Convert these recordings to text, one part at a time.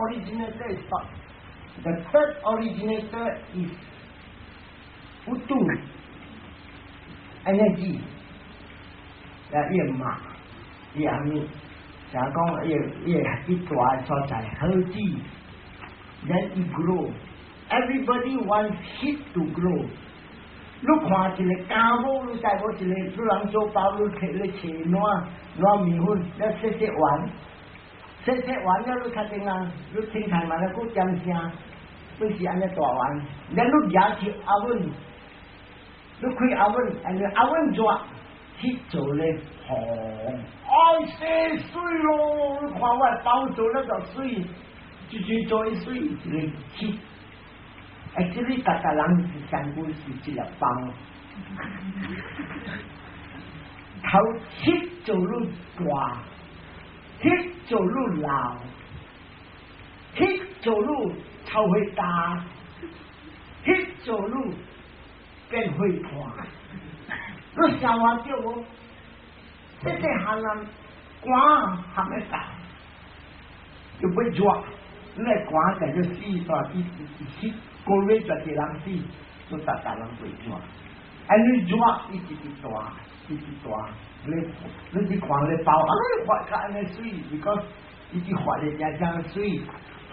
Originator is thought. The third originator is utu energy. 啊，伊個肉，伊阿咪，就講伊伊伊大所在，好子，then it grow. Everybody wants heat to grow. 你看一个家母，你知無一個你人做包，你摕咧切爛爛麵粉，你洗洗完，洗洗完了，你較定啊，你清菜嘛，你閣點聲，不是按呢大丸，然你舉起 oven，你開 oven，按呢 oven 熱，去做咧紅，哎，洗水咯！你看我包做了就水，就就做一水，一個 heat。Actually，逐逐人是上古是一粒棒，頭 heat 做愈大，heat 做愈老，heat 做愈臭火焦，heat 做愈變火炭。你想話對無？細細漢人寒含咧大，就欲熱，你寒就就死煞，伊伊死。個月就一人死，都逐逐人會熱。啊，你熱伊直直大，直直大。你你去看你包，啊，你發甲按呢媠，because 伊直發的誠正媠，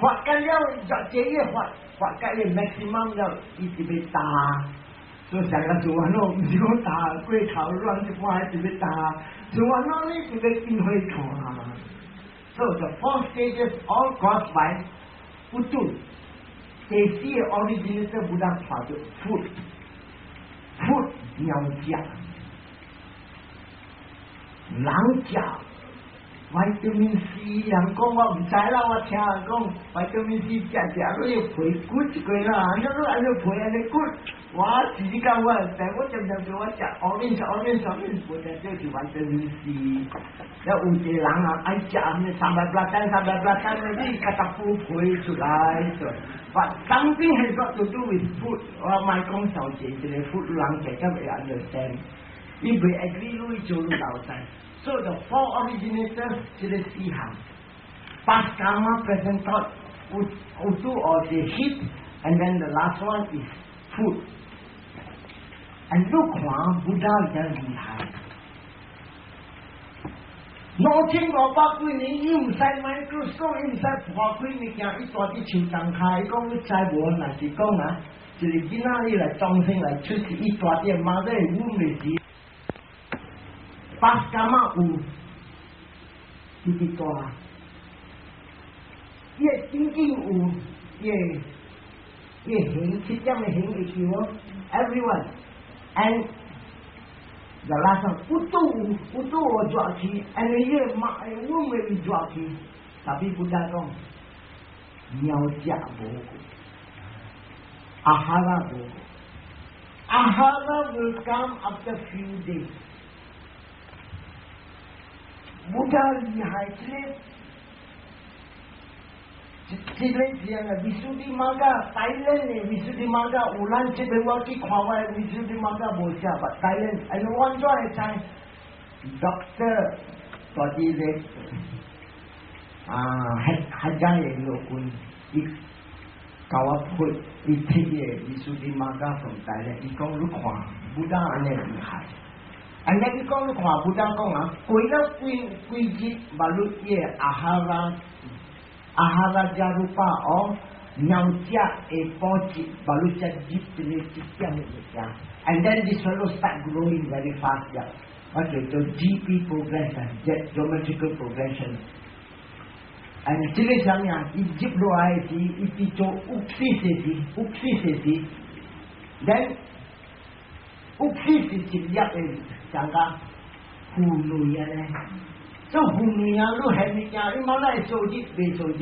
發甲了熱這個發發甲伊 maximum 了，伊就欲焦。所以上個做完咯，毋是講焦過頭，亂一看就欲焦，做完咯你就欲變火炭。So the four stages all caused by utu。第四個 originator Buddha 看到 food，food 鳥食，人食 vitamin C，人講我毋知啦，我聽人講 vitamin C 食食，你皮骨一個啦，你你按呢皮按呢骨，我自己講我，但我常常叫我食 orange orange orange，無定就是 vitamin C。了有一個人啊，愛食咩三百八單三百八單，你較達補皮出來。But something has got to do with food。我莫講小姐，這個 food 人食才會 understand。伊袂 agree 你做你老細。So the four originators 這個四項，past karma, present thought, utu or the heat, and then the last one is food。And 你看 Buddha 真厲害，2500幾年，伊毋使 microscope，伊毋使破開物件，伊蹛佇樹叢跤，伊講你知無？若是講啊，一個囡仔伊來裝生來出世，伊蹛佇媽的 womb 的時，past karma 有，直直大，伊的真經有，伊的伊的形七點的形會記無？Everyone。And the last one，有都有，有都有熱氣，因為伊個媽的阮會熱氣，tapi Buddha 講，貓食無，ahara 無，ahara will come after few days。Buddha 厲害，這個。這個是啊，Visuddhimagga，Thailand 的 Visuddhimagga 有咱這邊我去看我的 Visuddhimagga 無寫，但 Thailand，哎，我怎會知？Doctor 蹛佇咧啊，黑黑家的老君，伊共我配，伊提的 Visuddhimagga from Thailand，伊講你看，Buddha 按呢厲害，按呢你講你看，Buddha 講啊，過了幾幾日，嘛你伊的 ahara。aharaja rupa 哦，鳥食會保持，把你食入這個一點的物件，and then this fellow start growing very fast 呀，我叫做 GP progression，geometrical progression。and 這個啥物啊？伊入落來時，伊佇做屋死時，屋死時，then 屋死是一粒的，講個腐類啊咧。做腐類啊，你係物件，你冇來做入，袂做入。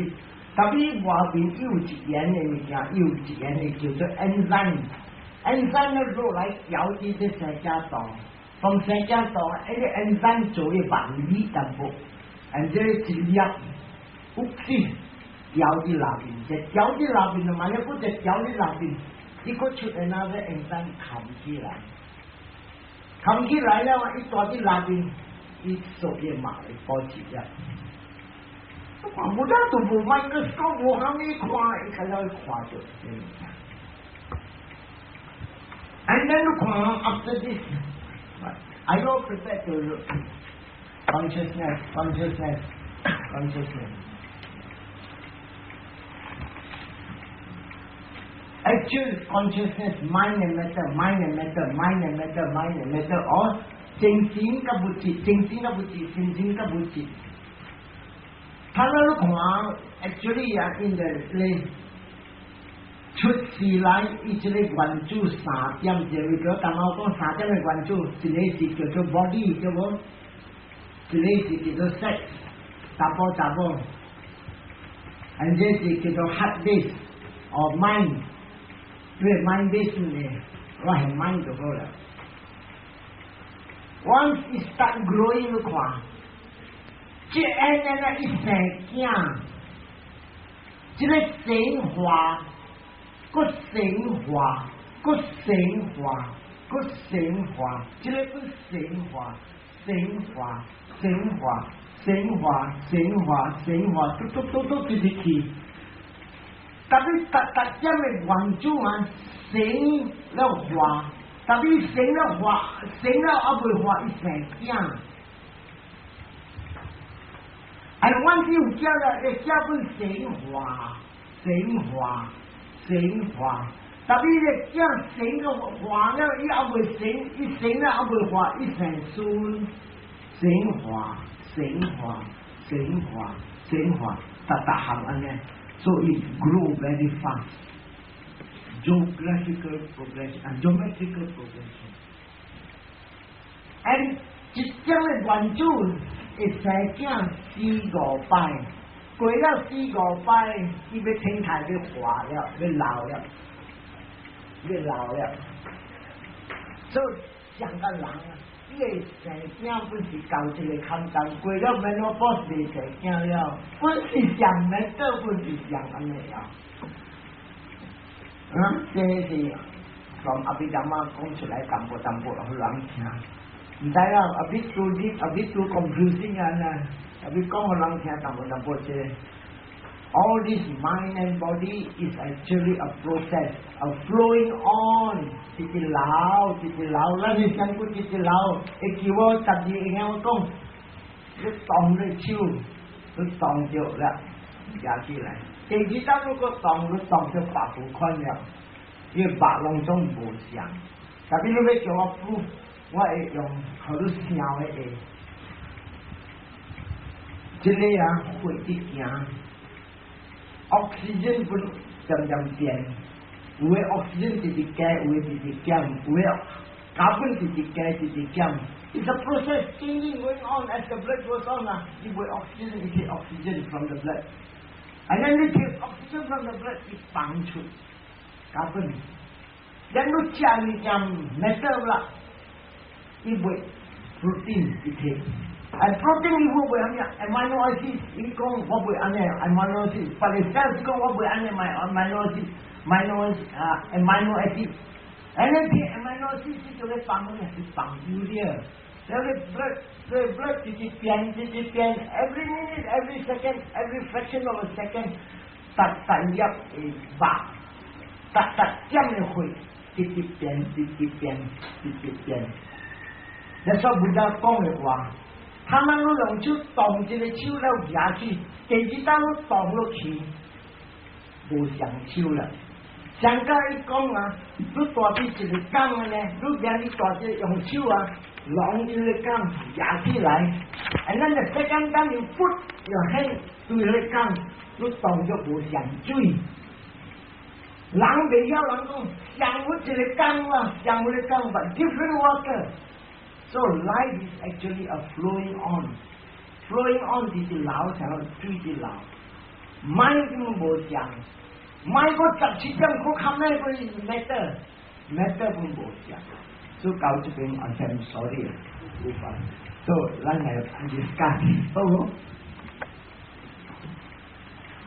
特別外邊有一樣的物件，有一樣的叫做 enzyme，enzyme 咧落來調佇這生食道，從生食道，彼個 enzyme 做伊萬米淡薄，and 這一粒有死調佇內面，這調佇內面就萬一不這調佇內面，伊閣出 another enzyme 冚起來，冚起來了，伊蹛佇內面。伊屬於馬的保持了。看無得都無 microscope 無啥物看，伊開始看著這物件。And then 你看 after this, are you prepared to look? Consciousness, consciousness, consciousness. Actual consciousness, mind and matter, mind and matter, mind and matter, mind and matter, or 精神佮物質，精神佮物質，精神佮物質。他那你看，actually 啊，in the 咧出世來，伊這個原子三點，就是叫剛剛講三點的原子，一個是叫做 body，對無？一個是叫做 sex，查埔查某，and 這是叫做 heart base or mind，因為 mind base 呢，我係 mind 就好了。Once it start growing，你看，這按呢咧一生囝，這個生化，閣生化，閣生化，閣生化，這個閣生化，生化，生化，生化，生化，生化，嘟嘟嘟嘟直直去。特別逐逐點的原子啊，生了化。特別生了化，生了猶未化，伊生囝。哎，阮只有囝了，會囝本生化，生化，生化。特別個囝生個化了，伊猶未生，伊生了猶未化，伊生孫，生化，生化，生化，生化，逐逐項按呢，所以 grow very fast。Geographical progression and geometrical progression. And 一點的原子會生囝四五擺，過了四五擺，伊欲停態欲化了，欲老了，欲老了。所以像個人啊，伊會生囝本是到一個坎站，過了 menopause 袂生囝了，本是上 matter，本是上按呢了。啊，這是從阿毗達摩講出來，淡薄淡薄予人聽。毋知啦，a bit too deep，a bit too confusing 啊！a bit 講予人聽淡薄淡薄這。All this mind and body is actually a process of flowing on，直直流，直直流，咱你想過直直流，會叫我十二會我講，你動你手，你動著了，舉起來。第二當如果動，你動著白無款了，因為白攏總無相。特別你欲叫我 proof，我會用予你想的話，這個啊血佇行，oxygen 本漸漸變，有的 oxygen 直直加，有的直直減，有的 carbon 直直加，直直減。It's a process changing going on as the blood goes on 啊，伊會 oxygen，伊 take oxygen from the blood。And then 你 take oxygen from the blood，伊放出 carbon。然後食物件 matter 啦，伊會 protein 伊 take。And protein 伊會袂按呢？Amino acid 伊講我袂按呢，amino acid。別個 cells 講我袂按呢，買 amino acid，amino 啊 amino acid。And then 啲 amino acid 是做咧放咩？是放 urea。然後 blood 直直變，直直變，every minute, every second, every fraction of a second，逐逐粒會肉，逐逐點的血，直直變，直直變，直直變。你說佛家講的話，他們攏用手動一個手了舉起，第二當攏動落去，無相手了。上個伊講啊，你蹛佇一個工呢，你今日蹛這用手啊，攏一個工舉起來，and then the second time you put your hand 對彼個工，你當作無相水。人袂曉人講，上有一個工啊，上有一個工，but different water。So life is actually a flowing on, flowing on 直直流，像水直流。mind 根本無相，mind 個17點閣較咩個 matter，matter 本無相。所以到這邊 I'm sorry，無法。所以咱來 discuss，好無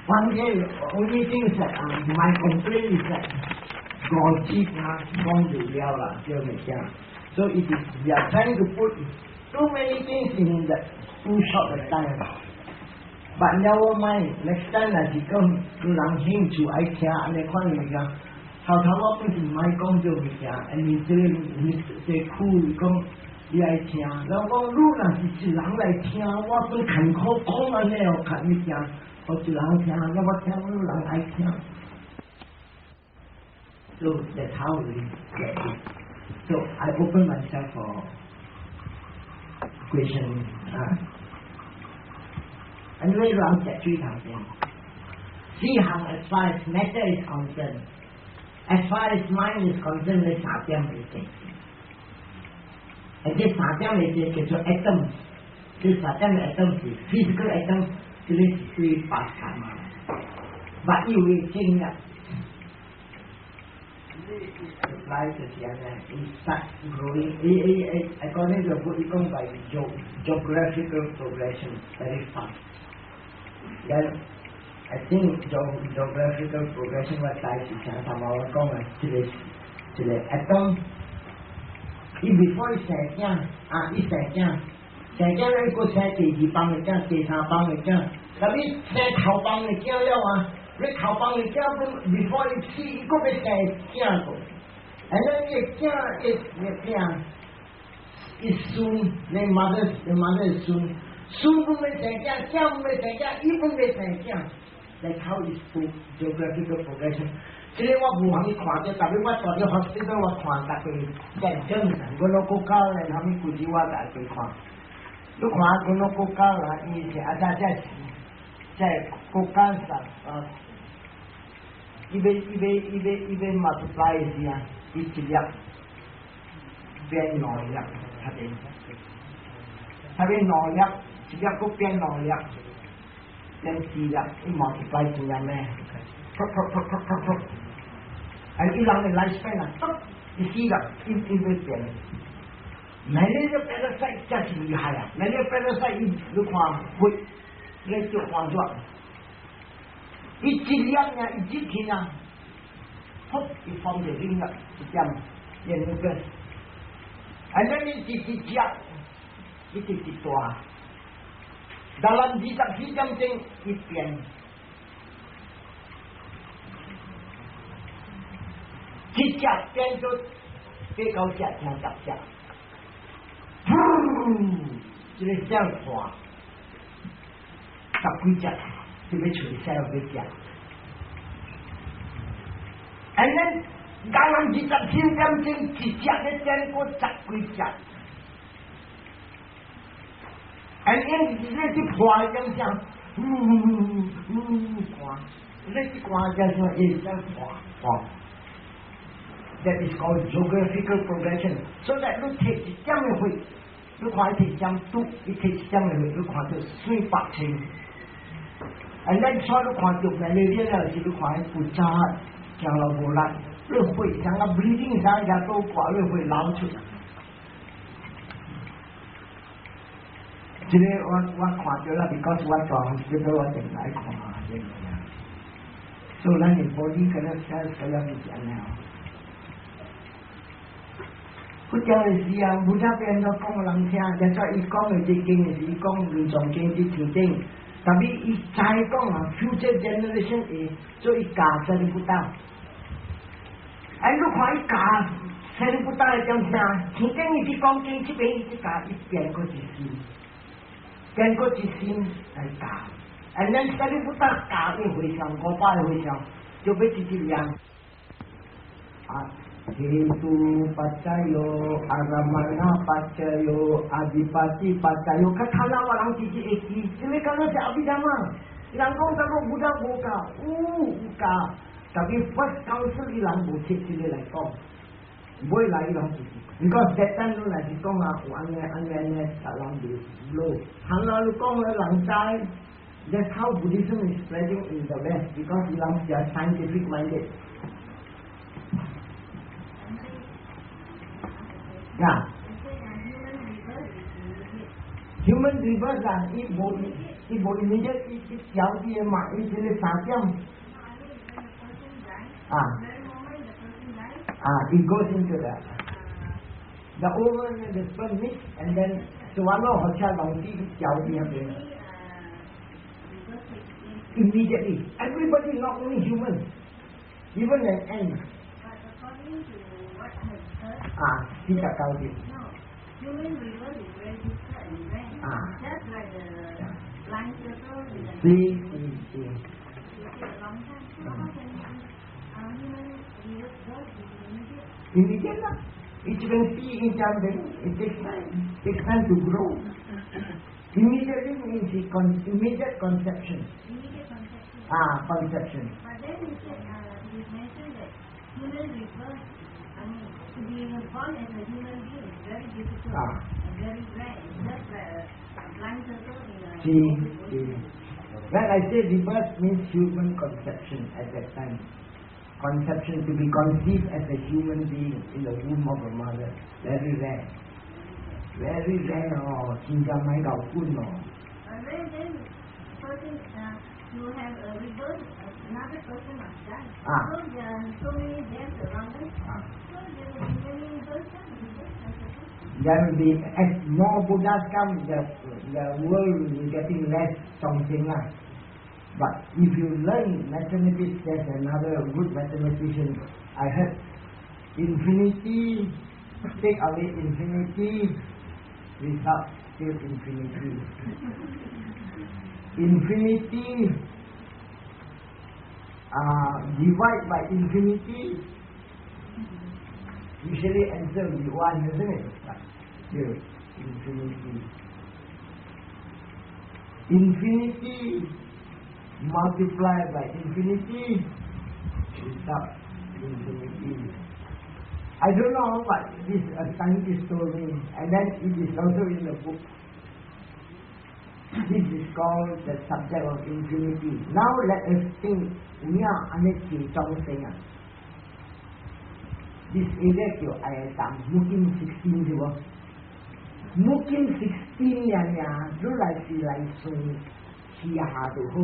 ？One day, only thing is that my complaint is that 五節啊講不了啦，對唔對？So it is we are trying to put too many things in the too short a time. But never mind, next time 若是講有人興趣愛聽，按呢款物件，頭頭我本是毋愛講這物件，因為這個這苦講伊愛聽，然後講你若是一人來聽，我本艱苦講按呢哦，較物件，予一人聽，那我聽有人愛聽。So that's how we get it. So I open myself for question 啊。Anyway，人食水頭先。四項 as far as matter is concerned, as far as mind is concerned，你三點會定。而這三點的這叫做 atom，這三點的 atom 是 physical atom，這個是對 past karma。But 伊有經驗。Apply 就是按呢，伊 start growing，伊伊伊，according to the book，伊講 by geographical progression very fast。Then I think geographical progression 我知是啥，頭仔我講的，這個這個 atom，伊 before 伊生囝，啊，伊生囝，生囝咧，伊閣生第二房的囝，第三房的囝，但伊生頭房的囝了啊，你頭房的囝本 before 伊死，伊閣欲生囝個。And then 伊囝伊伊囝，伊孫，你 mother 你 mother 孫，孫本欲生囝，囝本欲生囝，伊本欲生囝。That's how it's geographical progression。這個我無法去看著，特別我蹛佇 hospital 我看逐個在正常，我老國家咧，啥物規矩我逐個看。你看阮老國家啦，伊是啊，這這在國家上啊，伊欲伊欲伊欲伊欲 multiply 時啊，伊一粒變兩粒，較濟，較變兩粒，一粒閣變兩粒，變四粒，伊 multiply 真正咩？噗噗噗噗噗噗，啊！伊人的 lifespan 啊，伊死了，伊伊欲變。Malaria parasite 真是厲害啊！Malaria parasite 伊你看血，你就看咗，伊一粒呢，伊入去啊，噗，伊放著另一一點，然後個，啊，咱你一一隻，一直一大，dalam 24點鐘伊變。一隻變做八九隻，聽10隻，噗！這個小破十幾隻，就欲揣細欲食。And then dalam 24點鐘，一隻咧變過十幾隻。And then 你去破點聲，呜呜看，你去看點聲，會使破破。That is called geographical progression. So that 你提一點的血，你看伊提一點毒，伊提一點的血，你看到水白清。And then 所以你看到 malaria 了時，你看伊骨扎行路無力，你血像啊 bleeding 啥也都掛，你血流出來。這個我我看著啦，because 我蹛這個我定來看這個。所以咱的 body 跟咱 cells 個樣是按呢。佛教的時啊，無啥變做講予人聽，就算伊講的這經的是伊講地藏經佇天頂，但是伊知講啊，future generation 會做伊教舍利弗達。哎，你看伊教舍利弗達會點聽？天頂伊佇講經，這邊伊佇教，伊變過一心，變過一心來教。哎，咱舍利弗達教伊和尚500個和尚，就欲直直念啊。Hetu paccayo arammana paccayo adhipati paccayo，較頭腦我人直直會記，這個敢若是阿毗達摩，人講這個佛陀無教，有有教，特別 first council 伊人無切這個來講，尾來伊人就是，你講簡單你若是講啊，有按呢按呢按呢，逐人就落，行啦你講了人知，That's how Buddhism is spreading in the West because 伊人是 scientific minded。Yeah. Human rebirth 啊，伊無伊無 immediate 伊伊調啲嘛，伊這個三點。啊。啊，it goes into the ovum and the sperm mix and then swallow 好像東西調啲那邊。Immediately. Everybody, not only human, even an ant. But according to what I have heard, 啊，四十九點。 No, human rebirth is very difficult and rare. Just like the blind turtle in the 是是是。 It take a long time. So how can human rebirth be immediate? Immediate 啦，伊這邊死伊這邊，it takes time, takes time to grow. Immediately means immediate conception. Immediate conception. 啊，conception. But then you said, you mentioned that human rebirth, I mean, to be born as a human being is very difficult and very rare. It's just like a blind turtle in a 是是。When I say rebirth means human conception at that time. Conception, to be conceived as a human being in the womb of a mother, very rare. Very rare 哦，真正莫𠢕滾哦。 But then person to have a rebirth, another person must die. So there are so many deaths around us. So there will be many births, rebirths, I suppose. There will be, as more Buddhas come, the world will be getting less 眾生啦。But if you learn mathematics, there's another good mathematician I heard. Infinity, take away infinity, result still infinity. Infinity divide by infinity, usually answer will be one, isn't it? But still infinity. Infinity multiplied by infinity, result infinity. I don't know, but this a scientist told me, and then it is also in the book. This is called the subject of infinity. Now let us think, 有影按呢濟眾生啊？This area 叫愛淡 Mukim 16 是無？Mukim 16 爾爾，你來是來算魚蝦就好，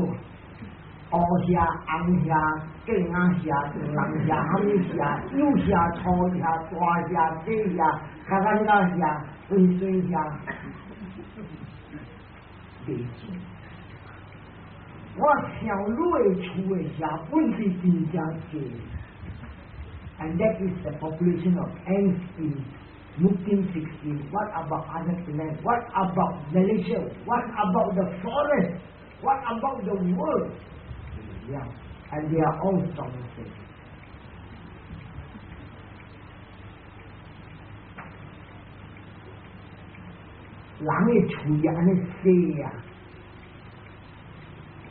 烏蝦、紅蝦、雞仔蝦、長龍蝦、啥物蝦、幼蝦、粗蝦、大蝦、細蝦、較咱個蝦、水水蝦，袂算。我想你的厝的蝦本是真正濟，and that is the population of ants in Mukim 16. What about other planets? What about Malaysia? What about the forest? What about the world? Yeah, and they are all 眾生。人的喙按呢細啊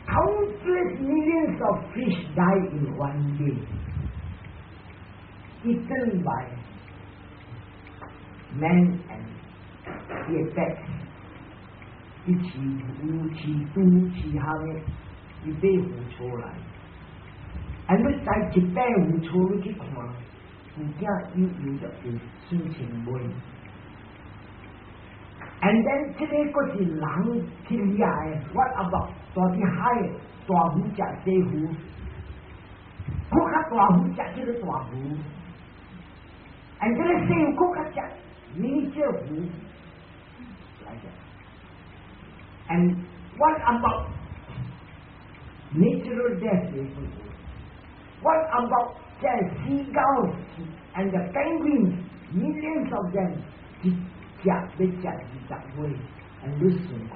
，countless millions of fish die in one day, eaten by man and their pets。伊飼牛、飼豬、飼蝦米，伊買魚出來。啊，你帶一塊魚出你去看，有囝有游入去算清尾。And then 這個閣是人去掠的，what about 大佇海大魚食細魚，閣較大魚食這個大魚，and 這個細魚閣較食迷你魚來的。And what about natural death? What about the seagulls and the penguins? Millions of them 一隻欲食20尾，and 你算看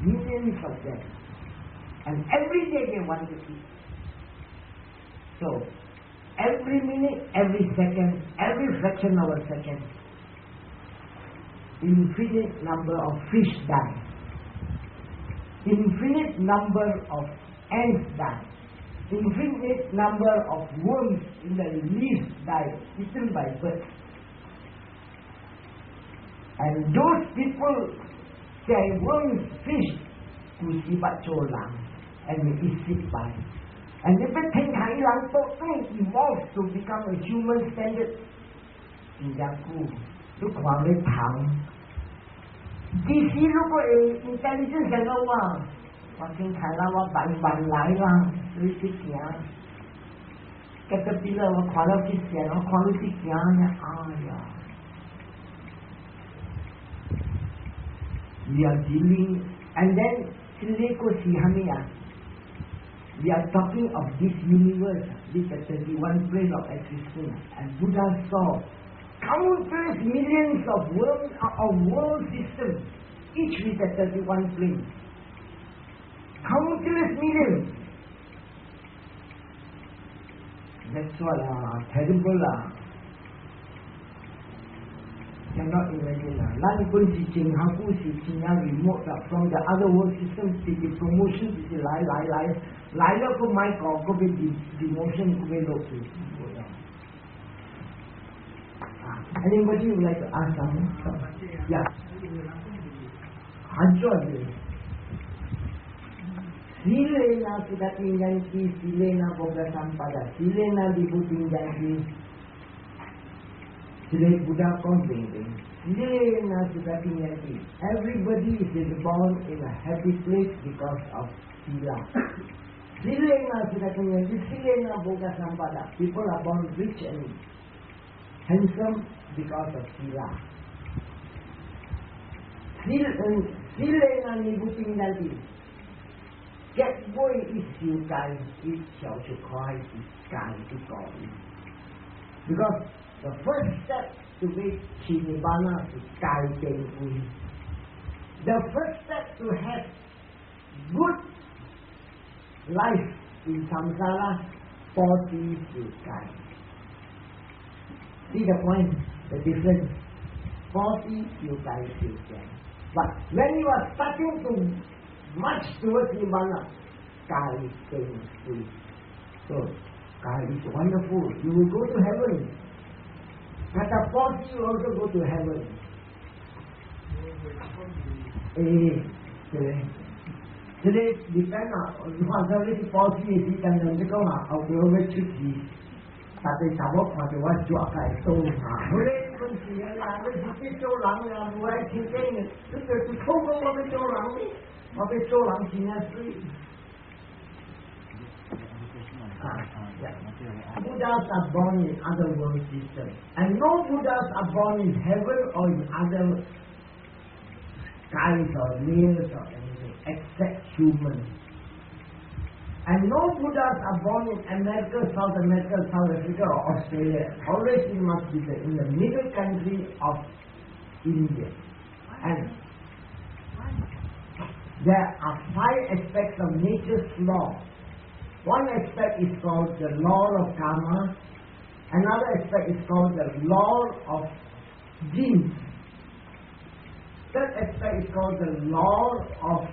，millions of them, and every day they want to eat. So every minute, every second, every fraction of a second, infinite number of fish die, infinite number of ants die, infinite number of worms in the leaves die, eaten by birds. And those people say worms, fish, 舊時捌做人，and 會失敗。And 你欲聽下伊人到底 evolve to become a human standard，真正久，你看你蟲。其實如果會 intelligence 的話，我先睇啦，我慢慢來啦，你去行。結果比了我看了去行，我看你去行呀，哎呀！We are dealing, and then 這個是啥物啊？ We are talking of this universe, this 31 plane of existence, and Buddha saw countless millions of world systems, each with a 31 plane. Countless millions. That's what terrible 啦。Cannot imagine 啦。咱本是真下久是真正 remote 啦，from the other world system 直直 promotion 直直來來來來了，閣莫講，閣欲 demotion 閣欲落去。啊，anybody would like to ask something? Yeah. 安怎的？Silena sukhatin yanti, silena bhoga sampada, silena nibbutin yanti. 這個 Buddha 講明明，silena sukhatin yanti. Everybody is born in a happy place because of sila. Silena sukhatin yanti, silena bhoga sampada. People are born rich and handsome because of sila. Silena nibbutin yanti. 結尾伊受戒，伊跳出快是戒去過。Because the first step to reach Nibbana 是戒定慧。The first step to have good life in samsara, 布施受戒。See the point, the difference. 布施受戒受戒。But when you are starting to march towards Nibbana, 戒定慧。So, 戒 is wonderful. You will go to heaven. But the 布施 you also go to heaven. 欸，對，這個 depend 啊，你看說你去布施的時間，人你講啊，後邊要出去，大家查某看到我抓界刀哈，我咧本事啊，你是去做人啊，無愛聽見的，你就是口講我欲做人，我欲做人真正媠。啊，yeah. Buddhas are born in other world systems, and no Buddhas are born in heaven or in other skies or layers or anything except human. And no Buddhas are born in America, South America, South Africa or Australia. Always it must be in the middle country of India. And there are five aspects of nature's law. One aspect is called the law of karma. Another aspect is called the law of genes. Third aspect is called the law of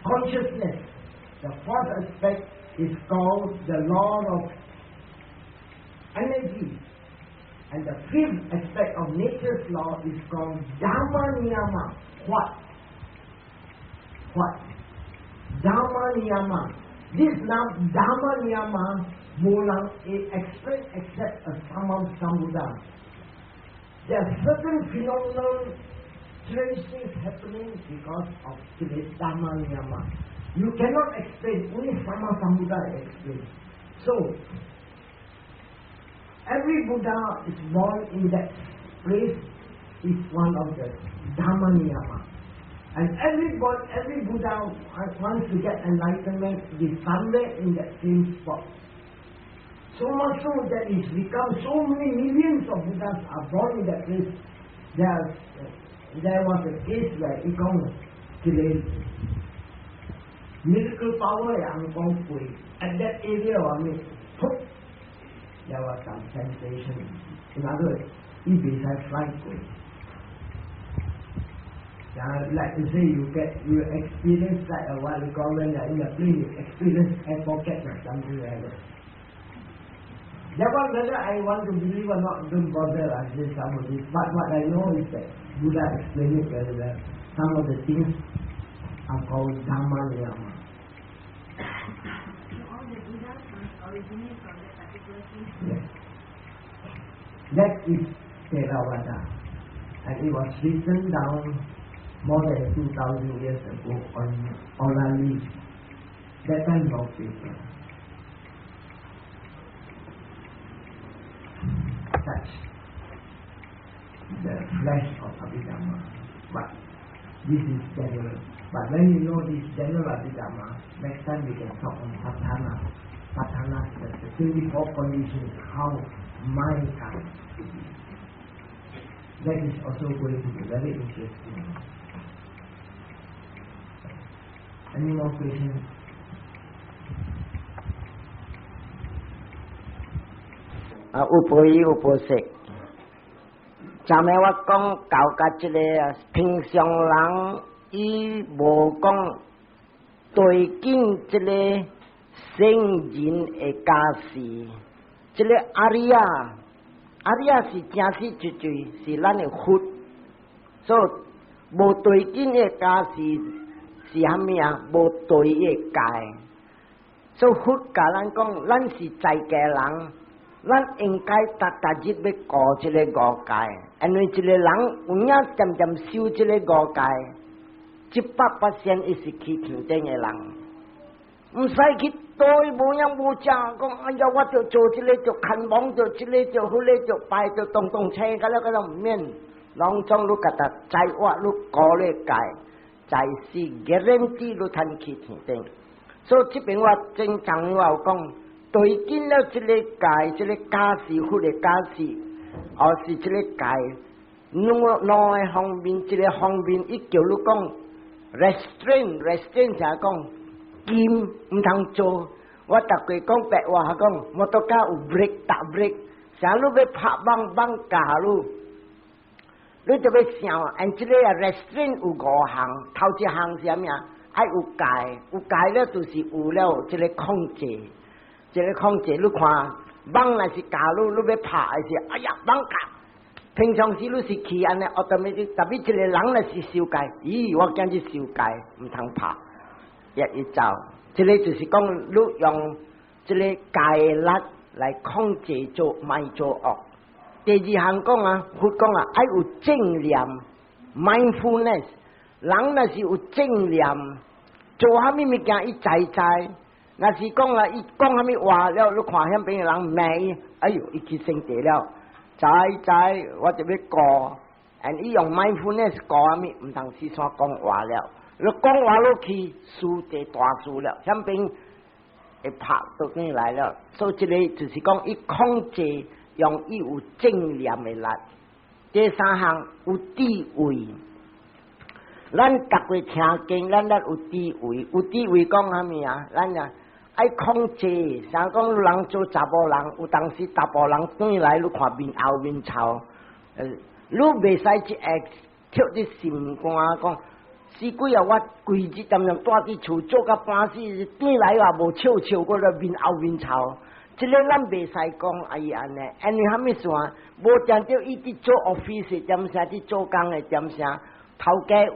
consciousness. The fourth aspect is called the law of energy. And the fifth aspect of nature's law is called Dhamma Niyama. What? What? Dhamma Niyama. This now Dhamma Niyama 無人會 explain except a Samma Sambuddha. There are certain phenomenon, strange things happening because of this Dhamma Niyama. You cannot explain, only Samma Sambuddha explain. So, every Buddha is born in that place is one of the Dhamma Niyama. And every Buddha wants to get enlightenment is somewhere in that same spot. So much so that it's become so many millions of Buddhas are born in that place. There was a case where 伊講一個 miracle power 人講過，at that area 話咩？There was some sensation. In other words, 伊袂使 fly 過。Like you say, you experience like a what you call when you're in a plane, you experience air pocket or something like that. That one, whether I want to believe or not, don't bother. I say some of this. But what I know is that Buddha explained it very well. Some of the things are called Dhamma Niyama. So all the Buddhas must originate from that particular place? Yes. That is Theravada. And it was written down more than 2,000 years ago on orally. That time no paper. Touch the flesh of Abhidhamma. But This is general. But when you know this general Abhidhamma, next time we can talk on Patthana. Patthana is the 24 conditions how mind comes to be. That is also going to be very interesting. Any more questions? 啊，有婆姨有婆媳。昨暝我講到甲這個平常人，伊無講對境這個聖人的加持，這個阿里亞，阿里亞是正實絕對是咱的佛，所以無對境的加持是啥物啊？無對的戒，所以佛教咱講，咱是在家人。咱應該逐逐日欲顧這个五戒，因為一個人有影漸漸修這个五戒，100%伊是去天頂的人，毋使去對無影無食，講哎呀，我著做這个著牽忙，著這个著彼个著拜著動動車，甲了甲了毋免，攏總你家己知我你顧咧戒，在是 guarantee 你通去天頂。所以這邊我正常我有講。對見了這個戒，這個加持佛的加持，或是這個戒，兩兩个方面，一個方面，伊叫你講 restrain，restrain 就係講禁毋通做。我逐過講白話講，摩托車有 brake 踏 brake，啥你欲拍網網咬你，你就欲想，按這个 restrain 有五項，頭一項是啥物啊？愛有戒，有戒了就是有了這个控制。這个控制，你看，網若是咬你，你欲拍的時，哎呀，網咬。平常時你是去按呢，automatic，特別一個人若是受戒，咦，我今日受戒，毋通拍，一一走。這个就是講，你用這个戒力來控制做莫做惡。第二項講啊，佛講啊，愛有正念（mindfulness）。人若是有正念，做啥物物件，伊知知。若是講啊，伊講啥物話了，你看遐邊的人罵伊，哎喲，伊起生氣了，知知，我就欲顧，and 伊用 mindfulness 顧啥物，毋通四散講話了。你講話落去，輸地大輸了，遐邊會拍倒轉來了。所以這个就是講，伊控制用伊有正念的力。第三項有智慧，咱逐個聽經，咱咱有智慧，有智慧講啥物啊？咱啊愛控制，啥講人做查埔人，有當時查埔人轉來，你看面後面臭，你袂使一下跳佇心肝講，死鬼啊！我規日踮踮蹛佇厝做甲半死，轉來也無笑笑，閣咧面後面臭。這个咱袂使講啊伊按呢，因為啥物事啊？無定著伊佇做 office 點啥，佇做工的點啥，頭家有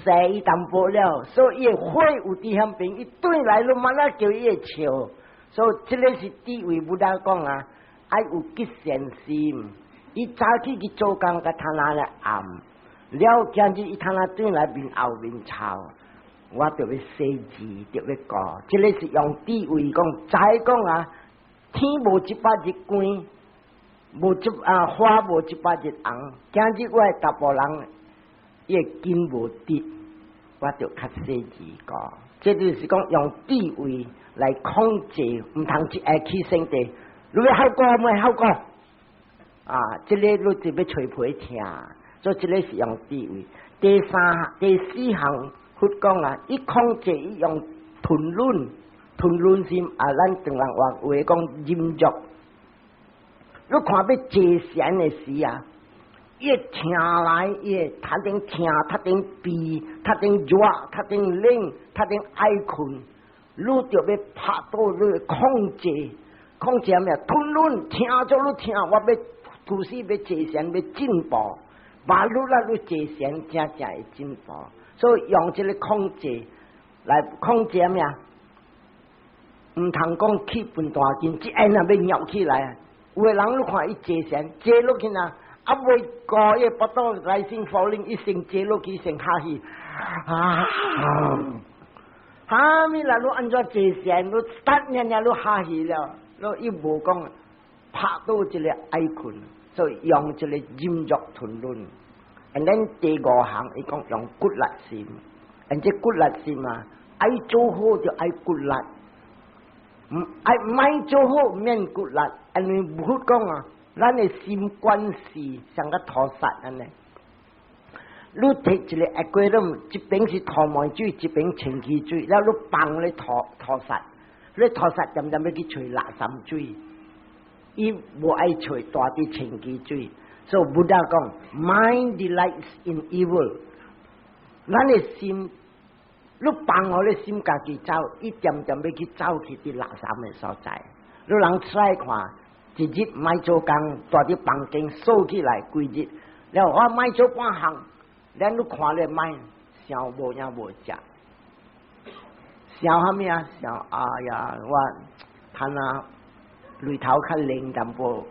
踅伊淡薄了，所以伊的火有佇遐邊，伊轉來你慢仔叫伊會笑。所以這个是智慧，佛講啊，愛有吉善心。伊早起去做工，佮他那咧暗，了今日伊他那轉來面後面臭，我著欲洗字，著欲顧。這个是用智慧講，知講啊，天無一百日光，無一啊花無一百日紅。今日我的查埔人，伊的筋無直，我著較細緻顧。這就是講用智慧來控制，毋通一下起生地。你欲效果無效果？啊，這个你就欲揣皮聽，所以這个是用智慧。第三、第四項佛講啊，伊控制伊用吞忍，吞忍心啊，咱唐人話話講忍辱。你看欲坐禪的時啊，伊會聽來，伊會頭頂疼，頭頂痺，頭頂熱，頭頂冷，頭頂愛睏，你著欲拍倒你控制，控制啥物啊？吞忍，聽做你聽，我欲吐死欲坐禪欲進步，把愈來愈坐禪，正正會進步。所以用這个控制來控制啥物啊？毋通講氣氛大緊，一下若欲尿起來啊！有的人你看伊坐禪坐落去啊，啊未過伊腹肚 rising falling，伊先坐落去先哈氣，啊，哈物啦？你按怎坐禪？你等爾爾你哈氣了，你伊無講拍倒一个愛睏，所以用這个忍辱吞忍。And then 第五項，伊講用骨力心，and 這骨力心啊，愛做好就愛骨力，毋愛莫做好免骨力。因為佛講啊，咱的心觀是像個塗煞按呢。你提一個 aquarium，一邊是塗毛水，一邊清氣水，了你放咧塗塗煞，你塗煞漸漸欲去揣垃圾水，伊無愛揣大啲清氣水。所以 Buddha 講，mind delights in evil。咱的心，你放予你心家己走，伊漸漸欲去走去佇垃圾的所在。你人出來看，一日莫做工，蹛佇房間鎖起來規日，了我莫做半項。咱你看咧，莫想無影無食，想啥物啊？想哎呀，我趁啊擂頭較靈淡薄，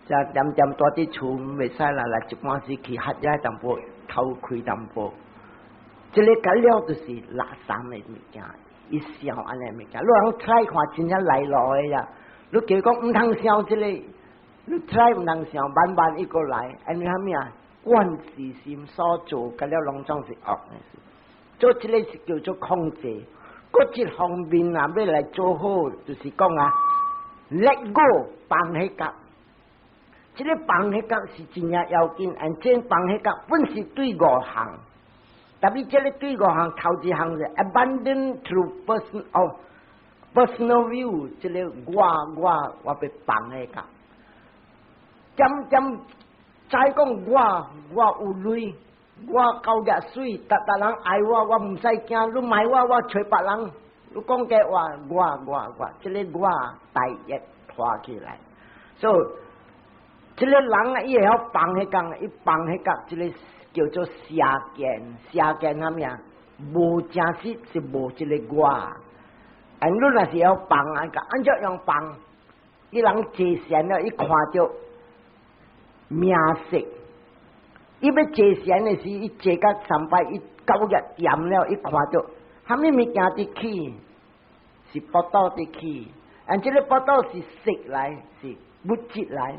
才點點蹛佇厝袂使啦，來一半時去喝遐淡薄，偷開淡薄。這个甲了就是垃圾的物件，伊想按呢物件，你通 try 看真正來路的呀？你叫講毋通想這个，你 try 毋通想，慢慢伊閣來，因為啥物啊？慣自心所做，甲了攏總是惡的事。做這个是叫做控制。閣一方面啊，欲來做好，就是講啊，let go 放彼角。這个放彼角是真正要緊，按這放彼角本是對五項，特別這个對五項頭一項是 abandon through person 哦 personal view，這个我我欲放彼角，漸漸。再講我我有鐳，我夠額媠，逐逐人愛我，我毋使驚。你罵我，我揣別人。你講假話，我我我，這个我大業拖起來。所以，這个人啊，伊會曉放彼工，伊放彼角，這个叫做邪見，邪見啥物啊？無真實是無這个我。啊，你若是曉放啊，按怎樣放？伊人坐禪了，伊看著名色，伊欲坐禪的時，伊坐甲三擺，伊九日厭了，伊看著啥物物件佇起，是腹肚佇起，啊，這个腹肚是色來，是物質來。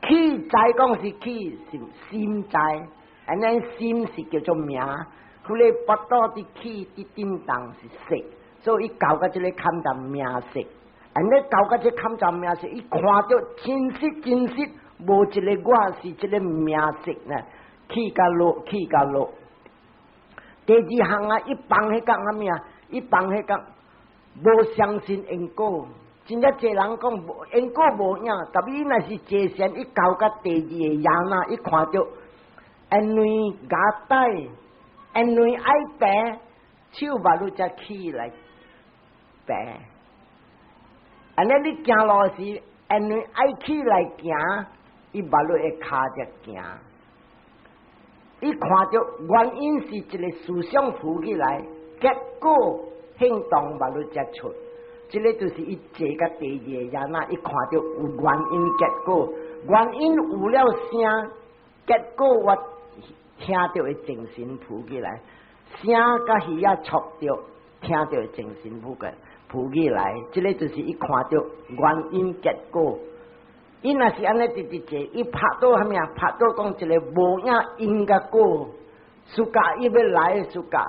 起知講是起是心知，按呢心是叫做名，彼个腹肚佇起佇震動是色，所以伊到甲這个坎站名色，按呢到甲這坎站名色，伊看著真實真實，無一个我是這个名色呢，起甲落，起甲落。第二項啊，伊放彼角啥物啊？伊放彼角無相信因果。真正濟人講無因果無影，特別伊若是坐禪，伊到甲第二个亞那，伊看著因為牙帶，因為愛病，手目汝才起來病。按呢你行路時，因為愛起來行，伊目汝會跤才行。伊看著原因是一个思想浮起來，結果行動目汝才出。這个就是伊坐甲第二个亞那，伊看著有原因結果，原因有了聲，結果我聽著會精神浮起來，聲佮耳仔觸著，聽著會精神浮個浮起來，這个就是伊看著原因結果。伊若是按呢直直坐，伊拍到啥物啊？拍到講一個無影因佮果，暑假伊欲來暑假，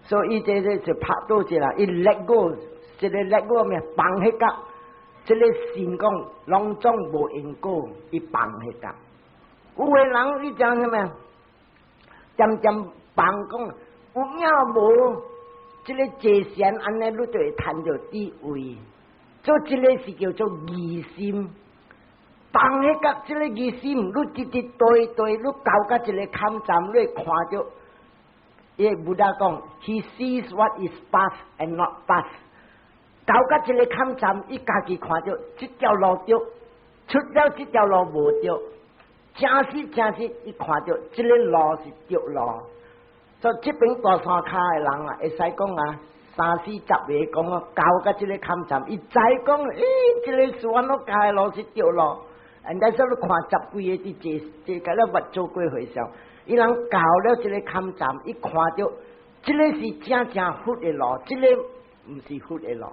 所以伊這個就拍到一個，伊 let go。這个 let go 咩放彼角，這个心講攏總無因果，伊放彼角。有的人你講啥物？漸漸放講有影無？這个坐禪按呢，你就會趁著智慧。做這个是叫做疑心，放彼角這个疑心，你直直對對，你到甲一個坎站，你會看著。伊 Buddha 講，He sees what is past and not past。到甲這个坎站，伊家己看著這條路對，出了這條路無對，真實真實，伊看著這个路是對路。所以這邊大山跤的人啊，會使講啊，三四十個講啊，到甲這个坎站，伊知講，欸，這个是阮老教的路是對路。人家說你看十幾個佇坐坐甲了捌做過和尚，伊人到了這个坎站，伊看著這个是正正佛的路，這个毋是佛的路。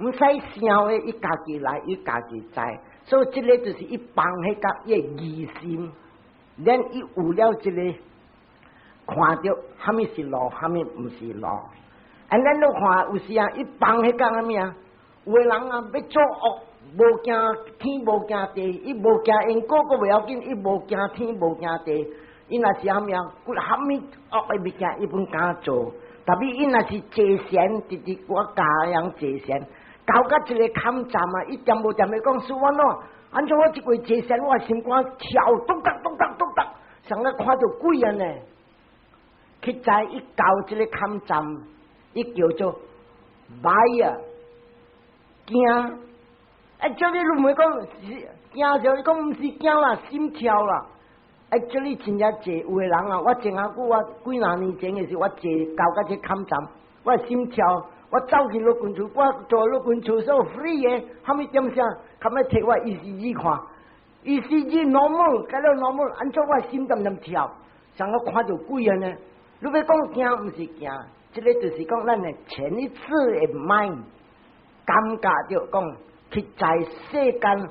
毋使想的，伊家己來，伊家己知，所以這个就是伊放彼角伊的疑心。咱伊有了這個看著，啥物是路，啥物毋是路。And 咱都看有時啊，伊放彼工啥物啊？有的人啊，欲做惡，無驚天無驚地，伊無驚因果，閣袂要緊，伊無驚天無驚地。伊若是啥物啊？啥物惡的物件，伊攏敢做。特別伊若是坐禪，直直我教人坐禪，到甲一個坎站啊，伊恬無恬欲講師父喏，按怎我這過坐禪，我心肝跳，咚咚咚咚咚咚，像咧看著鬼按呢。去知伊到這個坎站，伊叫做 bhaya 驚。哎，這裡你毋會講是驚就，伊講毋是驚啦，心跳啦。哎，這裡真正濟有的人啊！我前下久我幾若年前的時，我坐到甲這坎站，我心跳，我走去老君厝，我坐老君廁所 free 的，啥物點聲，較欲提我 ECG 看，ECG normal，甲了 normal，按怎我心恬恬跳，像我看著鬼按呢？你欲講驚，毋是驚，這個就是講咱的前一次的 mind 感覺著講去在世間。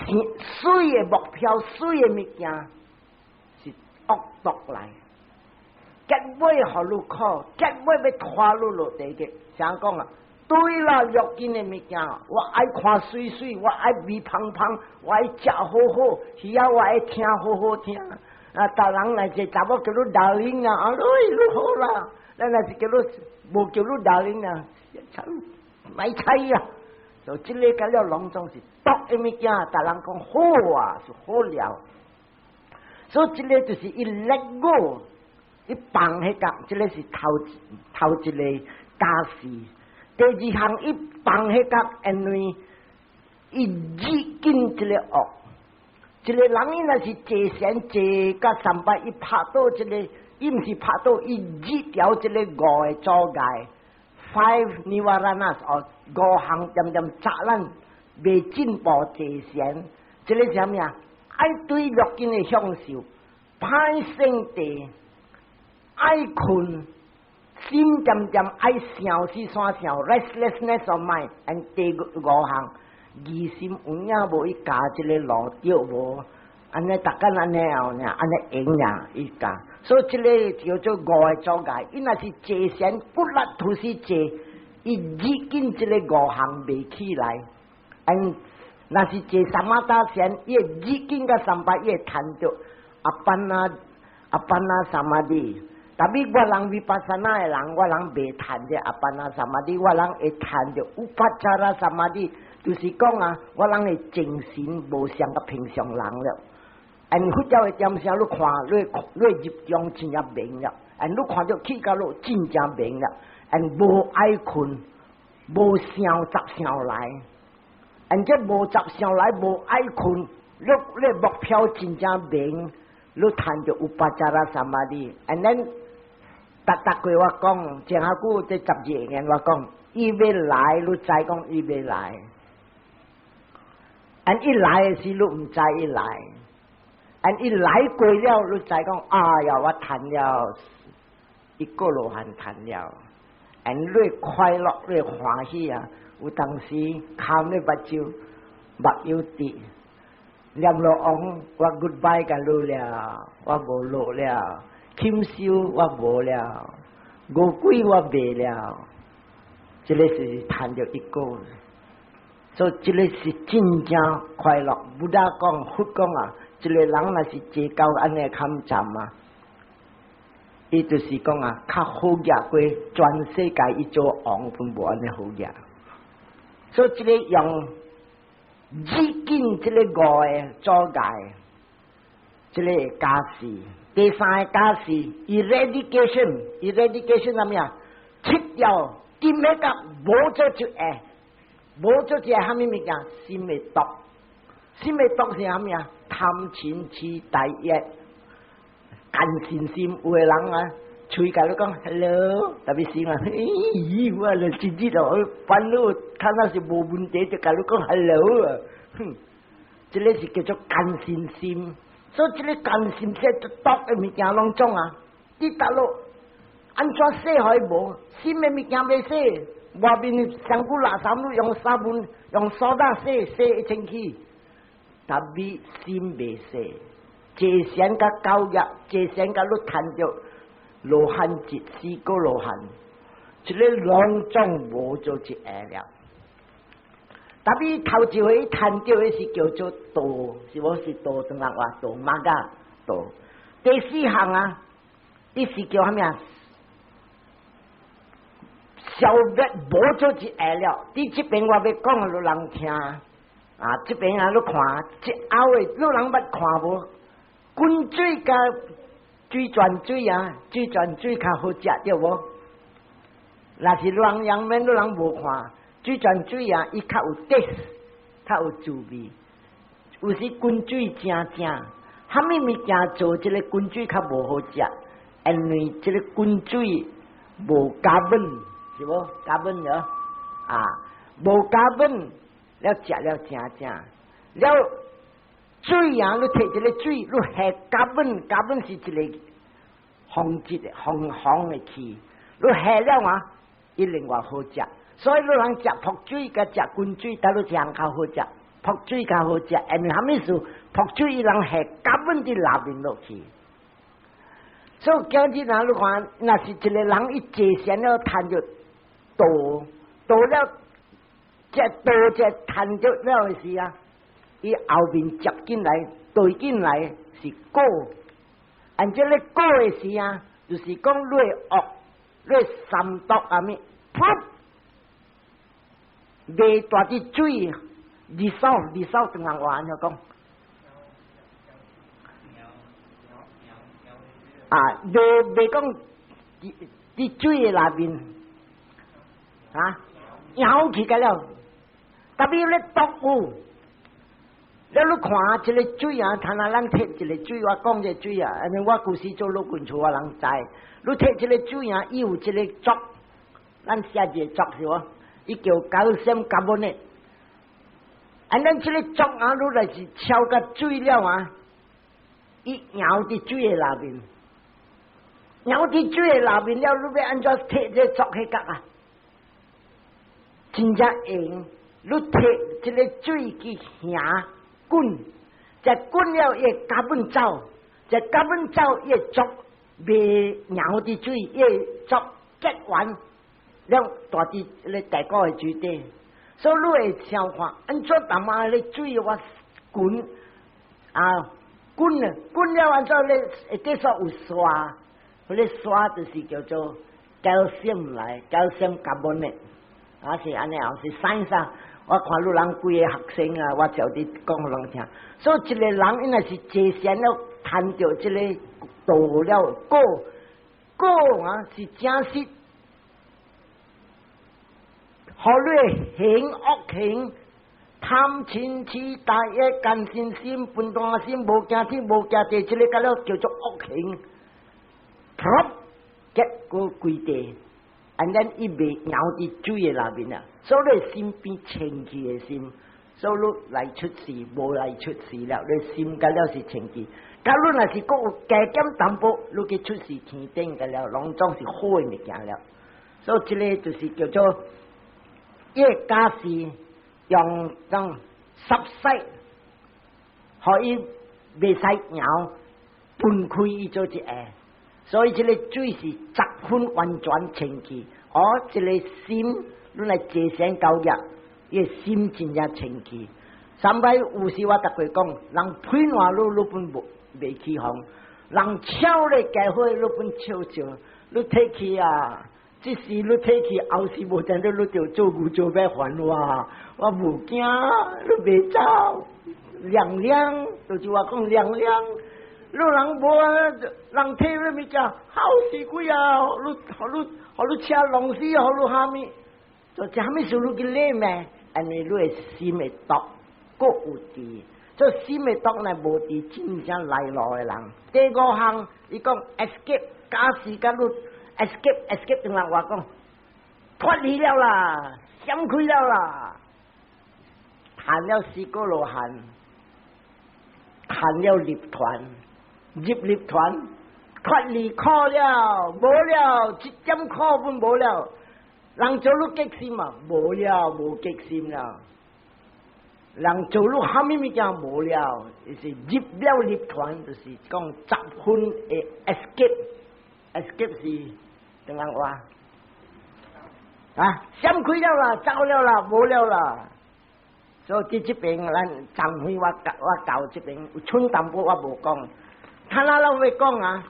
媠的目標，媠的物件是惡毒來，結尾予你苦，結尾欲拖你落地獄。啥講啊？對啦，欲見的物件，我愛看媠媠，我愛肥胖胖，我愛食好好，耳仔我愛聽好好聽。啊，逐人來一查某叫你 darling 啊，啊，你好啦。咱若是叫你無叫你 darling 啊，莫睬啊！就這個甲了攏總是毒的物件，逐人講好啊，是好料。所以這個就是伊 let go，伊放彼個，這個是頭頭一個加事。第二項伊放彼個，因為伊止境這個惡。一個人伊若是坐禪坐甲三擺，伊拍倒這個，伊毋是拍倒，伊止掉這個五個阻礙。Five nivaranas 哦，五項恬恬阻咱袂進步坐禪，這個是啥物啊？愛對六根的享受，歹性地，愛睏，心恬恬愛想思想想，restlessness of mind，and 第五項疑心有影無？伊教這個路對無？按呢逐工按呢後呢，按呢用呀，伊教。所以這個叫做五個阻礙。伊若是坐禪骨力吐是坐，伊已經這個五項袂起來。嗯，若是坐 samatha 禪，伊會已經甲三擺，伊會趁著 appana appana samadhi。Tapi 我人 vipassana 的人，我人袂趁著 appana samadhi，我人會趁著 upacara samadhi，就是講啊，我人的精神無像佮平常人了。And 佛教的點聲，你看，你入中真正明了，and 你看著起到落真正明了，and 無愛睏，無想雜想來，and 這無雜想來，無愛睏，你目標真正明，你趁著 upacara samadhi，and then 逐逐過我講，前下久這12年我講，伊欲來，你知講伊欲來，and 伊來的時，你毋知伊來。And 伊來過了，你知講，哎呀，我趁了一個羅漢趁了，and 你快樂，你歡喜啊！有當時哭你目睭目有滴，閻羅王，我 goodbye 共你了，我無落了，禽獸我無了，餓鬼我袂了，這個是趁著一個，所以這個是真正快樂。Buddha 講，佛講啊。一個人若是坐到按呢坎站啊，伊就是講啊，較好額過全世界伊做王攏無按呢好額。所以這個用止境這個五個阻礙，這個加事。第三個加事，eradication，eradication 啥物啊？切掉，今日個無做就會，無做就會啥物物件？心的毒，心的毒是啥物啊？貪嗔痴大欲，奸善心，有的人啊，喙共你講 hello，特別是嘛，咦，我就直接就煩惱，看那是無問題就共你講 hello 啊，哼，這個是叫做奸善心，所以這個奸善心毒的物件攏總啊，佇大陸按怎洗予無？新的物件袂洗，外面身軀垃圾你用沙文用蘇打洗洗會清氣。特別心袂洗，坐禪佮九業，坐禪佮你趁著羅漢一四個羅漢，這个攏總無做一下了。特別頭一回趁著的是叫做道，是無是道？中國話道 magga 道。第四項啊，伊是叫啥物啊？消滅無做一下了。佇這邊我欲講予人聽啊，這邊啊，你看，這後的你人捌看無？滾水佮水泉水啊，水泉水較好食對無？若是人樣面，你人無看水泉水啊，伊較有 taste，較有滋味。有時滾水正正，啥物物件做這个滾水較無好食？因為這个滾水無 carbon，是無 carbon 了啊，無 carbon 了食了正正了。水啊，你提一个水，你下 carbon，carbon 是一个紅質的紅紅的氣，你下了啊，伊另外好食。所以你人食薄水佮食滾水，佗落一項較好食？薄水較好食，因為啥物事？薄水伊人下 carbon 佇內面落去。所以今日若你看，若是一个人伊坐禪了，趁著道，道了，這道這趁著了的時啊，伊後面接進來，對進來是果，按這个果的時啊，就是講你的惡，你的三毒啊物，噗，袂帶佇水，二手二手中國話按怎講？啊，袂袂講佇佇水的內面，啊，搖起個了，特別咧毒有。了你看這个水啊，睇下咱提一个水，我講這个水啊，因為我舊時做老軍厝，我人知。你提這个水啊，伊有一个濁，咱寫一个濁是無？伊叫 calcium carbonate。啊，咱這个濁啊，你若是超甲水了啊，伊溶佇水的內面，溶佇水的內面了，你欲按怎提這个濁彼角啊？真正用，你提這个水去行。滾，這滾了伊會 carbon 走，這 carbon 走伊會濁袂溶佇水，伊會濁結完了帶佇咧大股的水底，所以你會想看，按怎淡仔咧水我滾啊滾啊滾了按怎咧會底煞有沙，彼个沙就是叫做 calcium 來，calcium carbonate，啊是按呢啊是 science 啊。我看你人幾个學生啊，我就佇講予人聽。所以一个人應該是坐禪了，趁著這个道了果果啊，是正實，予你行惡行，貪嗔癡大欲姦嗔心笨蛋心，無驚天無驚地，這个甲了叫做惡行。噗，結果規地，and then 伊袂溶佇水的內面啊。所以你心變清氣的心，所以你來出世無來出世了，你心甲了是清氣。假如若是閣有加減淡薄，你去出世天頂個了，攏總是好的物件了。所以這个就是叫做伊个假使用種濕洗，予伊袂使溶，分開伊做一下。所以這个水是十分完全清氣，而這个心。你來坐禪交業，伊心真正清氣。三擺有時我逐過講，人噴話你，你本無袂起哄；人笑咧加伙，你本笑笑。你提去啊，這時你提去，後時無定你就做牛做馬還我，我無驚，你袂走。涼涼，就是話講涼涼。你人無啊，人提你物件，好死鬼啊！你，予你，予你車弄死，予你蝦米？就這蝦米事你去理咩？因為你的心會毒，閣有佇，這心的毒呢無佇真正來路的人。第五項，伊講 escape，假使甲你 escape escape，中國話講脫離了啦，閃開了啦，趁了四果羅漢，趁了入團，入入團，脫離苦了，無了，一點苦攏無了。人做你激心嘛，無了，無激心了。人做汝蝦米物件無了，就是入了涅槃，就是講十分的 escape，escape 是怎樣話？啊，閃開了啦，走了啦，無了啦。所以佇這邊，咱昨昏我教這邊有寸淡薄我無講，他那老會講啊。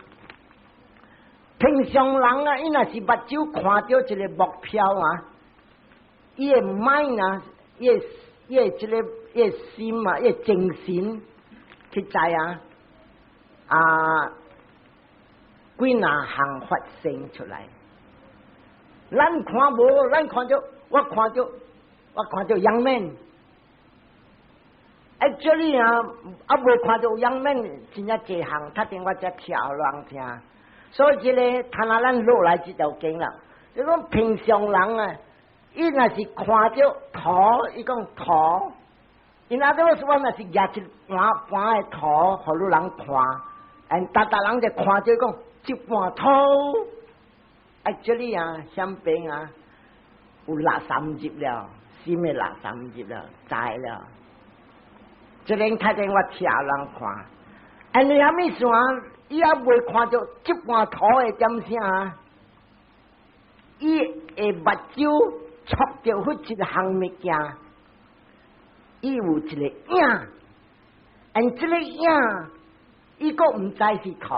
平常人啊，伊若是目睭看著一個目標啊，伊的 mind 啊，伊的這個伊的心啊，伊的精神去知啊，啊，幾若項發生出來。咱看無，咱看著，我看著 young man。Actually 啊，猶未看著 young man 真正濟項，較定我才跳人聽。所以這個，他那咱落來這條經啦，就講平常人啊，伊若是看著土，伊講土，伊那個說我若是舉一盤盤的土，予汝人看，and 逐逐人就看著講這盤土，actually 啊，響邊啊，有垃圾入了，新的垃圾入了，知了。這個睇見我聽人看，and 你啥物事啊？伊猶未看著這盤土的點啥？伊的目睭觸著彼一項物件，伊有一個影，and 這個影，伊閣毋知是土，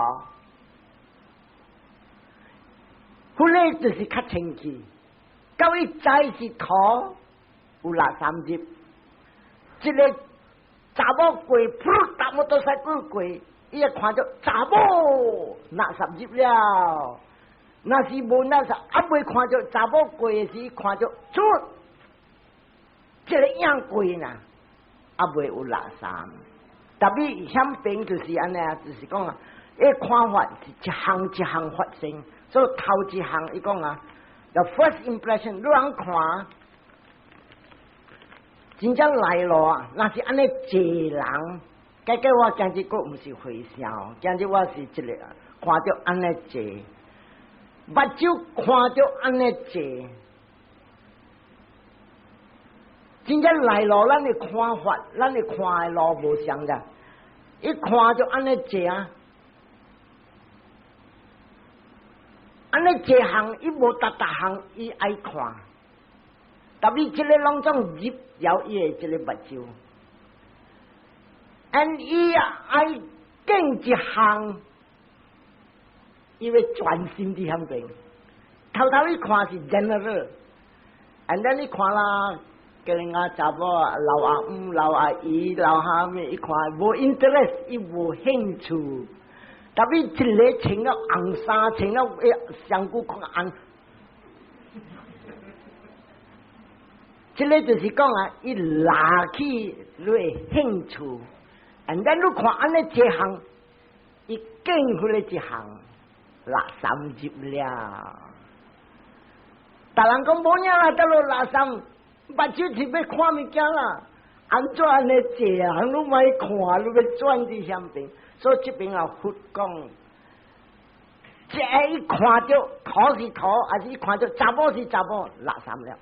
彼個就是較清氣。到伊知是土，有垃圾入，這個查某過，噗，搭摩托車過，伊會看著查某垃圾入了。若是無垃圾，猶未看著查某過的時，看著出這個影過呢，猶未有垃圾。特別響邊就是按呢啊，就是講啊，伊看法是一項一項發生，所以頭一項伊講啊，the first impression，你人看，真正來咯啊，若是按呢濟人，結果我今日閣毋是和尚，今日我是一個看著按呢濟，目睭看著按呢濟，真正來咯，咱的看法，咱的看的路無相的，一看就按呢濟啊，按呢濟項，伊無逐逐項伊愛看，特別這個攏總入了伊的這個目睭，and 伊愛見一項，伊欲專心佇遐邊，頭頭一看是 general，and then 你看啦。叫人家查某老阿姆、老阿姨、老哈物，伊看無 interest，伊無興趣。特別一個穿了紅衫，穿了上久看紅，這個就是講啊，伊拉起你的興趣。and then 你看按呢這項，伊見彼個一項，垃圾入了。逐人講無影啦，得落垃圾。目睭是欲看物件啦，按怎按呢坐啊？你莫看，你欲轉佇遐邊，所以這邊啊，佛講，這一看著土是土，還是一看著查某是查某，垃圾了。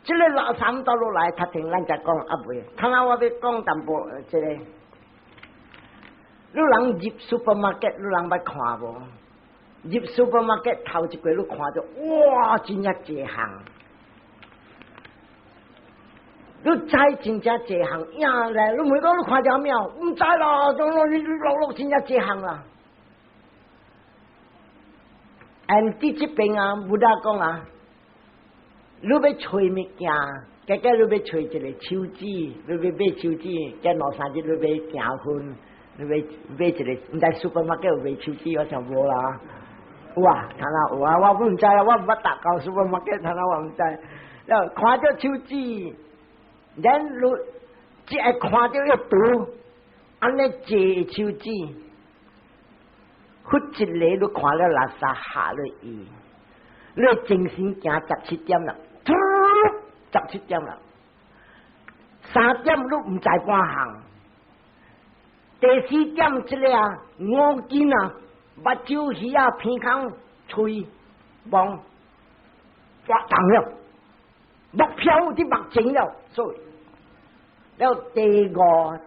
這個垃圾倒落來，較停咱才講猶未。剛剛我欲講淡薄，這個，你人入 supermarket，你人捌看無？入 supermarket 頭一過，你看著，哇，真正濟項。你知真正濟項影咧，你問講你看著沒有？毋知啦，總攏你落落真正濟項啦。and 佇這邊啊，Buddha 講啊，你欲揣物件，結果你欲揣一個手指，你欲買手指，這兩三日你欲訂婚，你欲買一個，毋知 supermarket 有賣手指，我想無啦。有啊，看啦有啊，我毋知啊，我毋捌踏到 supermarket，看啦我毋知。了看著手指。咱你只會看著一圖，按呢濟手指，忽一個你看了垃圾嚇落伊，你精神行17點啦，十七點啦，3點你毋知半項，第四點這個啊，五筋啊，目睭耳仔鼻孔喙望，發動了。目標佇目前了，所以了第五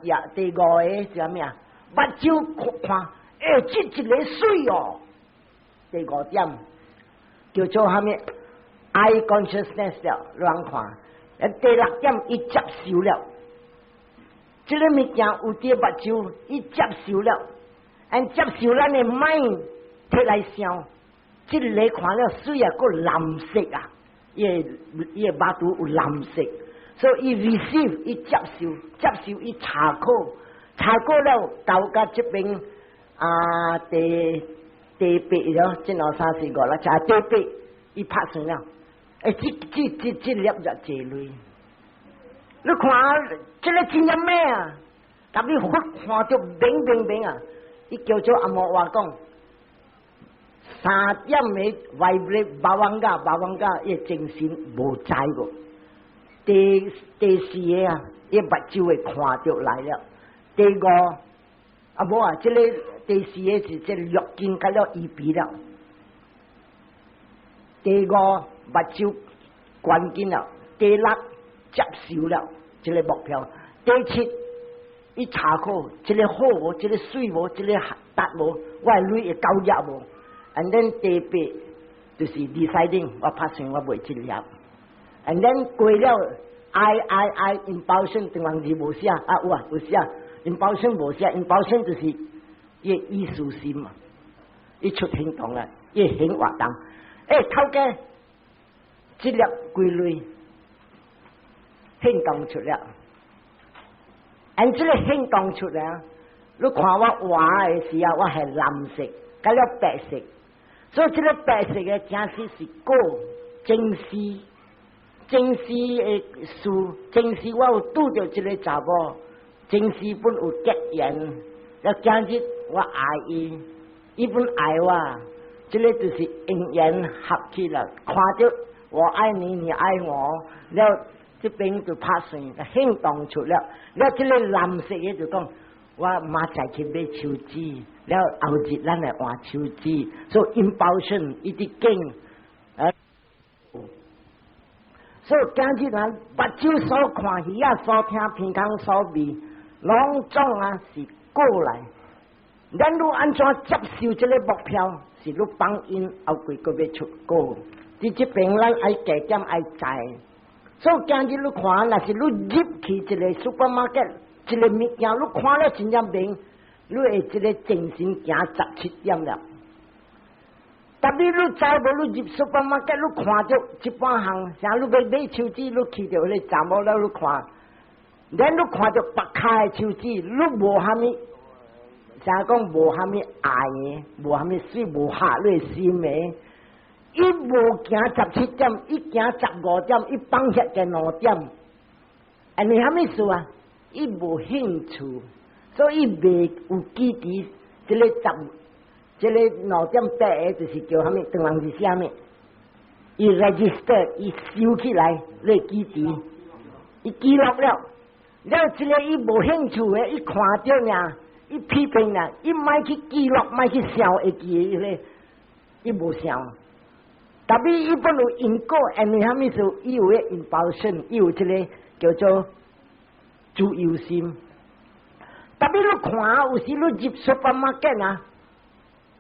也第五個是啥物啊？目睭看，欸，這一个媠哦。第五點叫做啥物？Eye consciousness 了，亂看。第六點，伊接受了，這个物件有佇目睭，伊接受了，按接受咱的 mind 提來想，這个看了媠啊，閣藍色啊，伊的目睭有藍色，所以伊 receive，伊接受，接受伊查考，查考了到佮這邊啊第八了，這兩三四五六七，第八，伊拍算了。欸，這粒就濟鐳，你看這个真正美啊！特別佛看著明明明啊！伊叫做紅毛話講，三點的 vibrate bhavanga bhavanga，伊精神無知無。第四个啊，伊目睭會看著來了。第五啊無啊，這个第四个是這六根佮了伊比了。第五目睭關緊了，第六接受了這个目標，第七伊查考這个好無，這个媠無，這个值無，我的鐳會夠額無？And then 第八就是 deciding，我拍算我賣這粒。And then 過了 I I I impulsion 中文字無寫啊有啊有寫，impulsion 無寫，impulsion 就是伊意思心嘛，伊出行動啊，伊行活動。欸，頭家這粒幾鐳行動出了，按這个行動出來，你看我活的時候，我係藍色，佮了白色，所以這个白色的真實是果前世，前世的事，前世我有拄著這个查某，前世本有結緣，了今日我愛伊，伊本愛我。這个就是因緣合起了，看著我愛你，你愛我，了這邊就拍算，行動出了，了這个藍色的就講，我明仔去買手指，了後日咱來換手指，所以 impulsion 一直經，啊，所以今日咱目睭所看，耳仔所聽，鼻孔所味，攏總啊是過來。咱欲按怎接受這个目標？是你放因後過閣欲出果。佇這邊咱愛加減愛知。所以今日你看，若是你入去一个 supermarket，一个物件，你看了真正明，你會這个精神行17點了。特別你知無？你入 supermarket，你看著一半項，像你欲買手指，你去著彼个查某了，你看，咱你看著別跤的手指，你無蝦米。啥講無蝦米愛的，無蝦米媠，無合你心的。伊無行17點，伊行15點，伊放下個2點。按呢蝦米事啊？伊無興趣，所以伊袂有記憶。這个十，這个2點八个就是叫蝦米？唐人是啥物？伊 register，伊收起來，你記憶，伊記錄了。了，這个伊無興趣的，伊看著爾。伊批評啦，伊莫去記錄，莫去想會記得，伊無想。特別伊本有因果，因為蝦米事？伊有個 impulsion，伊有這个叫做自由心。特別你看，有時你入 supermarket 啊，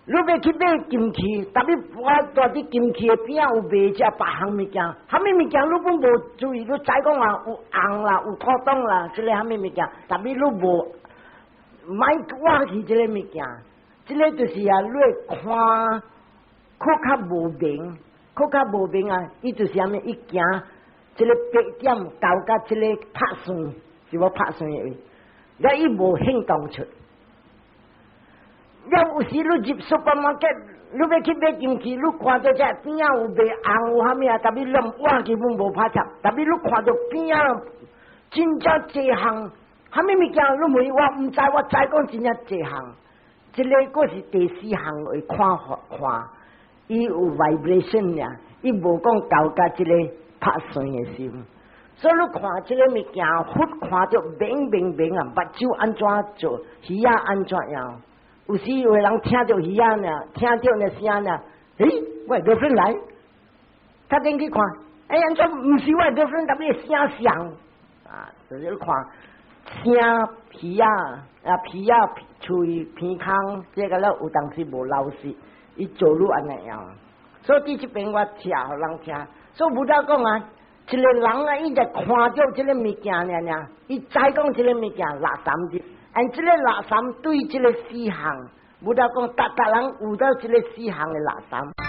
你欲去買金器，特別我蹛佇金器的邊有賣這別項物件，蝦米物件你本無注意，你知講啊有紅啦，有土當啦，這个蝦米物件，特別你無。莫挖去這个物件，這个就是啊，你會看，較較無明，較較無明啊！伊就是啥物？伊行這个八點到佮這个拍算，是無拍算的位，了伊無行動出。了有時你入 supermarket，你欲去買金器，你看著這邊仔有賣紅有蝦米啊？特別你我根本無拍插，特別你看著邊仔真正濟項。蝦米物件你問我毋知，我知講真正濟項，這个閣是第四項會看看，伊有 vibration 爾，伊無講到佮這个拍算的心。所以你看這个物件，佛看著明明明啊，目睭按怎做，耳仔按怎樣？有時有的人聽著耳仔爾，聽著那聲爾，欸，我的 girlfriend 來，他進去看，欸，按怎毋是我的 girlfriend，特別聲像啊，就是你看。聲鼻仔啊鼻仔喙鼻空，這個了有當時無老實，伊做愈按呢樣。所以佇這邊我聽予人聽，所以 Buddha 講啊，一個人啊，伊就看著這個物件爾爾，伊知講這個物件垃圾的，按這個垃圾對這個四項，Buddha 講，逐逐人有到這個四項的垃圾。